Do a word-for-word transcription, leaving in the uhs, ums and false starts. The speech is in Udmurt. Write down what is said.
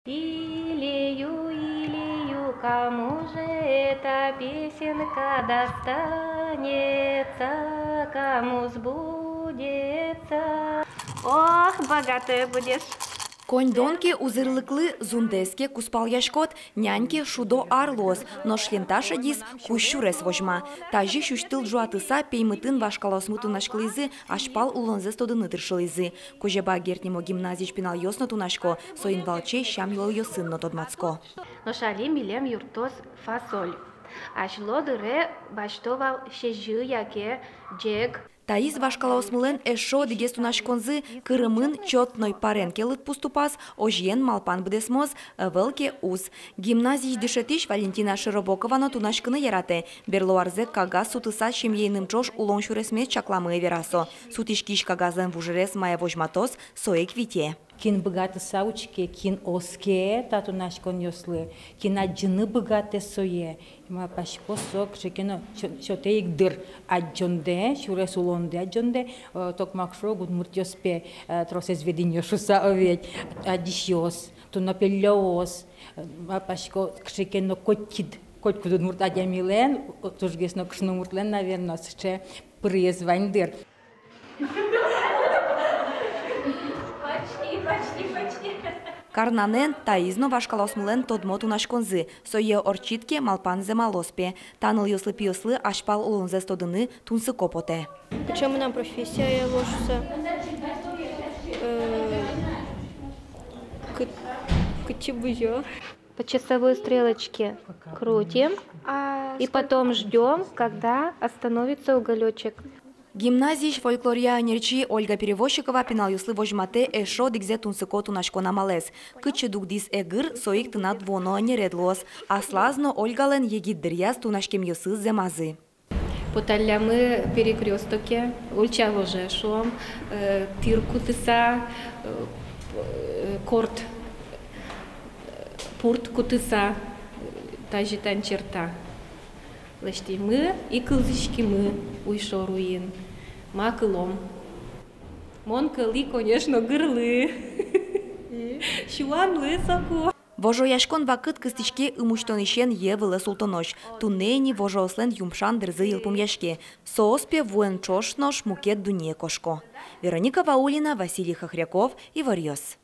Илью, Илью, кому же эта песенка достанется, кому сбудется? Ох, богатая будешь. Коньдон ке узырлыклы, зундэс ке кузпалъяськод, нянь ке шудо ар луоз, нош лента шедиз кузь сюрес возьма. Тазьы сюсьтыл ӝуатыса, пеймытын вашкалаосмы тунаськылӥзы, азьпал улонзэс тодыны тыршылӥзы. Кузебай Герд нимо гимназиысь пиналъёс но тунасько, соин валче сям-йылолъёсын но тодматско. Нош али милем юрттоз фасоль. Азьло дыре басьто вал сезьы яке ӟег. Таиз вашкалаосмылэн эшшо одӥгез тунаськонзы: кырымын чотной парен ке лыдпус тупаз, озьыен малпан быдэсмоз, ӧвӧл ке — уз. Гимназиысь дышетӥсь Валентина Широбокова но тунаськыны яратэ. Берло арзэ кагаз сутыса, семьяеным ӵош улон сюресмес чакламы, вера со. Сутӥськись кагазлэн вужерез мае возьматоз, со ик вите. Кин быгатыса учке, кин оске та тунаськонъёслы, кин адӟыны быгатэ сое. Малпасько, со кыӵе ке но сё-, сётэ ик дыр адӟондэ, сюрес улондэ адӟондэ, э, токмак шуо, удмуртъёс пе, э, тросэз ведӥнъёс шуса, о ведь, адӟисьёс, туннэ пеллёос, э, малпасько, кыӵе ке но котькуд, котькуд удмурт адямилэн, о, тужгес но кышномуртлэн, наверно, сыӵе пырыез вань дыр. Карнанэн таиз но вашкалаосмылэн тодмо тунаськонзы. Сое ортчид ке, малпан зэмалоз пе. Та нылъёслы-пиослы азьпал улонзэс тодыны тунсыко потэ. Кыӵе мынам профессия луоз шуса. Э, кыт-, кытчы бызё. По часовой стрелочке крутим. А и сколько? Потом ждём, когда остановится уголёчек. Гимназиысь фольклоръя ӧнерчи Ольга Перевозчикова пиналъёслы возьматэ эшшо одӥгзэ тунсыко тунаськон амалэз. Кытчы дугдӥз эгыр, со ик тынад вуоно ӧнеред луоз. Аслаз но Ольгалэн егит дыръяз тунаськемъёсыз зэмазы. Поталлямы перекрёстоке, ульча воже шуом, э, тӥр кутыса, э, корт, э, пурт кутыса, э, тазьы тань черта лэсьтӥмы и кылзӥськимы уйшор уин. Ма кылом? Мон кылӥ, конечно, гырлы. И? Сюанлы соку. Вожояськон вакыт кыстӥське ымусьтонысен йӧ вылэ султонозь. Туннэ ини вожоослэн юмшан дырзы йылпумъяське. Соос пе вуэн ӵош нош мукет дуннее кошко. Вероника Ваулина, Василий Хохряков, «Иворъёс».